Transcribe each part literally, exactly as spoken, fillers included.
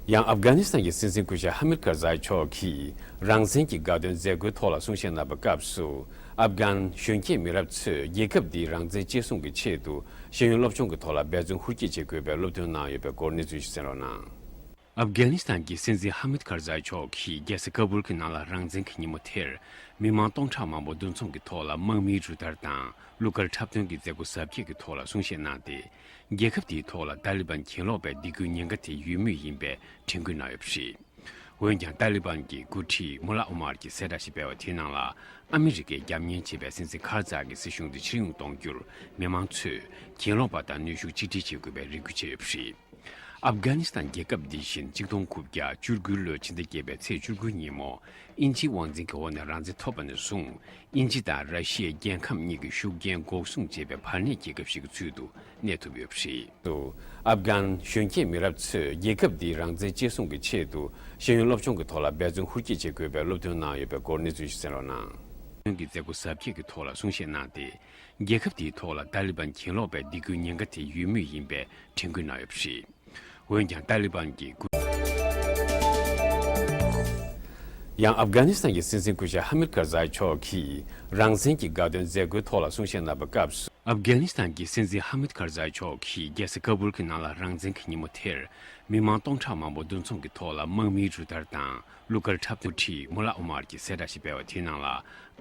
ཡང་ཨབ་གྷ་ནི་སི་ཐན་གྱི་སྲིད་འཛིན་སྐུ་ཞབས་ཧ་མིད་ཀར་ཛའི་མཆོག་གིས་རང་བཙན་གྱི་དགའ་སྟོན་མཛད་སྒོའི་ཐོག་ལ་གསུང་བཤད་གནང་བའི་སྐབས་སུ། ཨབ་གྷན་གཞོན་སྐྱེས་མི་རབས་ཚོས་རྒྱལ་ཁབ་འདིའི་རང་བཙན་གཅེས་སྲུང་གི་ཆེད་དུ་ཤེས་ཡོན་སློབ་སྦྱོང་གི་ཐོག་ལ་འབད་བརྩོན་ཧུར་སྐྱེད་བྱེད་དགོས་པའི་སློབ་སྟོན་གནང་ཡོད་པའི་སྐོར་གནས་ཚུལ་ཞིག་གསན་རོགས་གནང་། ཨབ་གྷ་ནི་སི་ཐན་གྱི་སྲིད་འཛིན་ཧ་མིད་ཀར་ཛའི་མཆོག་གིས་རྒྱལ་ས་ཀ་བུལ་གྱི་ནང་ལ་རང་བཙན་གྱི་ཉིན་མོ་དེར་མི་མང་སྟོང་ཕྲག་མང་པོ་འདུ་འཛོམས་ཀྱི་ཐོག་ལ་དམག་མིའི་རུ་སྟར་དང་གླུ་གར་འཁྲབ་སྟོན་གྱི་མཛད་སྒོ་གཟབ་རྒྱས་ཀྱི་ཐོག་ལ་གསུང་བཤད་གནང་སྟེ། རྒྱལ་ཁབ་དེའི་ཐོག་ལ་ཏཱ་ལི་བན་གྱེན་ལོག་པའི་སྡིགས་སྐུལ་ཉེན་ཁ་དེ་ཡོད་མུས་ཡིན་པའི་དྲན་སྐུལ་གནང་ཡོད་པ་རེད། འོན་ཀྱང་ཏཱ་ལི་བན་གྱི་འགོ་ཁྲིད་མུ་ལ་ཨོ་མར་གྱིས་གསལ་བསྒྲགས་ཤིག་སྤེལ་བ་དེའི་ནང་ལ། ཨ་མི་རི་ཀས་རྒྱབ་གཉེར་བྱེད་པའི་སྲིད་འཛིན་ཁར་ཛའི་གི་སྲིད་གཞུང་དེ་ཕྱིར་ཡོང་གཏོང་རྒྱུར་མི་མང་ཚོས་གྱེན་ལོག་པ་དང་གནོན་ཤུགས་གཅིག་སྒྲིལ་བྱེད་དགོས་པའི་རེ་སྐུལ་བྱས་ཡོད་པ་རེད། ཨབ་གྷ་ནི་སི་ཐན་རྒྱལ་ཁབ་འདི་བཞིན་གཅིག་སྟོང་དགུ་བརྒྱ་བཅུ་དགུ་ལོའི་ཕྱི་ཟླ་བརྒྱད་པའི་ཚེས་བཅུ་དགུ་ཉིན་མོ། དབྱིན་ཇིའི་དབང་འཛིན་གྱི་འོག་ནས་རང་བཙན་ཐོབ་པ་ནས་བཟུང་། དབྱིན་ཇི་དང་ར་ཤི་ཡའི་རྒྱལ་ཁམས་གཉིས་ཀྱི་ཤུགས་རྐྱེན་འགོག་སྲུང་བྱེད་པའི་བར་གནས་རྒྱལ་ཁབ་ཞིག་གི་ཚུལ་དུ་གནས་ཐུབ་ཡོད་པ་རེད། ཨབ་གྷན་གཞོན་སྐྱེས་མི་རབས་ཚོས་རྒྱལ་ཁབ་འདིའི་རང་བཙན་གཅེས་སྲུང་གི་ཆེད་དུ་ཤེས་ཡོན་སློབ་སྦྱོང་གི་ཐོག་ལ་འབད་བརྩོན་ཧུར་སྐྱེད་བྱེད་དགོས་པའི་སློབ་སྟོན་གནང་ཡོད་པའི་སྐོར་གནས་ཚུལ་ཞིག་གསན་རོགས་གནང་། སྟོན་གྱི་མཛད་སྒོ་གཟབ་རྒྱས་ཀྱི་ཐོག་ལ་གསུང་བཤད་གནང་སྟེ། རྒྱལ་ཁབ་དེའི་ཐོག་ལ་ཏཱ་ལི་བན་གྱེན་ལོག་པའི་སྡིགས་སྐུལ་ཉེན་ཁ་དེ་ཡོད་མུས་ཡིན་པའི་དྲན་སྐུལ་གནང་ཡོད་པ་རེད། འོན་ཀྱང་ཏཱ་ལི་བན་གྱི་འགོ། ཡང་ཨབ་གྷ་ནི་སི་ཐན་གྱི་སྲིད་འཛིན་སྐུ་ཞབས་ཧ་མིད་ཀར་ཛའི་མཆོག་གིས་རང་བཙན་གྱི་དགའ་སྟོན་མཛད་སྒོའི་ཐོག་ལ་གསུང་བཤད་གནང་བའི་སྐབས་སུ། ཨབ་གྷ་ནི་སི་ཐན་གྱི་སྲིད་འཛིན་ཧ་མིད་ཀར་ཛའི་མཆོག་གིས་རྒྱལ་ས་ཀ་བུལ་གྱི་ནང་ལ་རང་བཙན་གྱི་ཉིན་མོ་དེར་མི་མང་སྟོང་ཕྲག་མང་པོ་འདུ་འཛོམས་ཀྱི་ཐོག་ལ་དམག་མིའི་རུ་སྟར་དང་གླུ་གར་འཁྲབ་སྟོན། ཁྲི་མུ་ལ་ཨོ་མར་གྱིས་གསལ་བསྒྲགས་ཤིག་སྤེལ་བ་དེའི་ནང་ལ།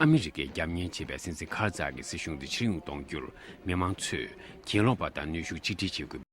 ཨ་མི་རི་ཀས་རྒྱབ་གཉེར་བྱེད་པའི་སྲིད་འཛིན་ཁར་ཛའི་གི་སྲིད་གཞུང་དེ་ཕྱིར་ཡོང་གཏོང་རྒྱུར་མི་མང་ཚོས་གྱེན་ལོག་པ་དང་གནོན་ཤུགས་གཅིག་སྒྲིལ་བྱེད་དགོས།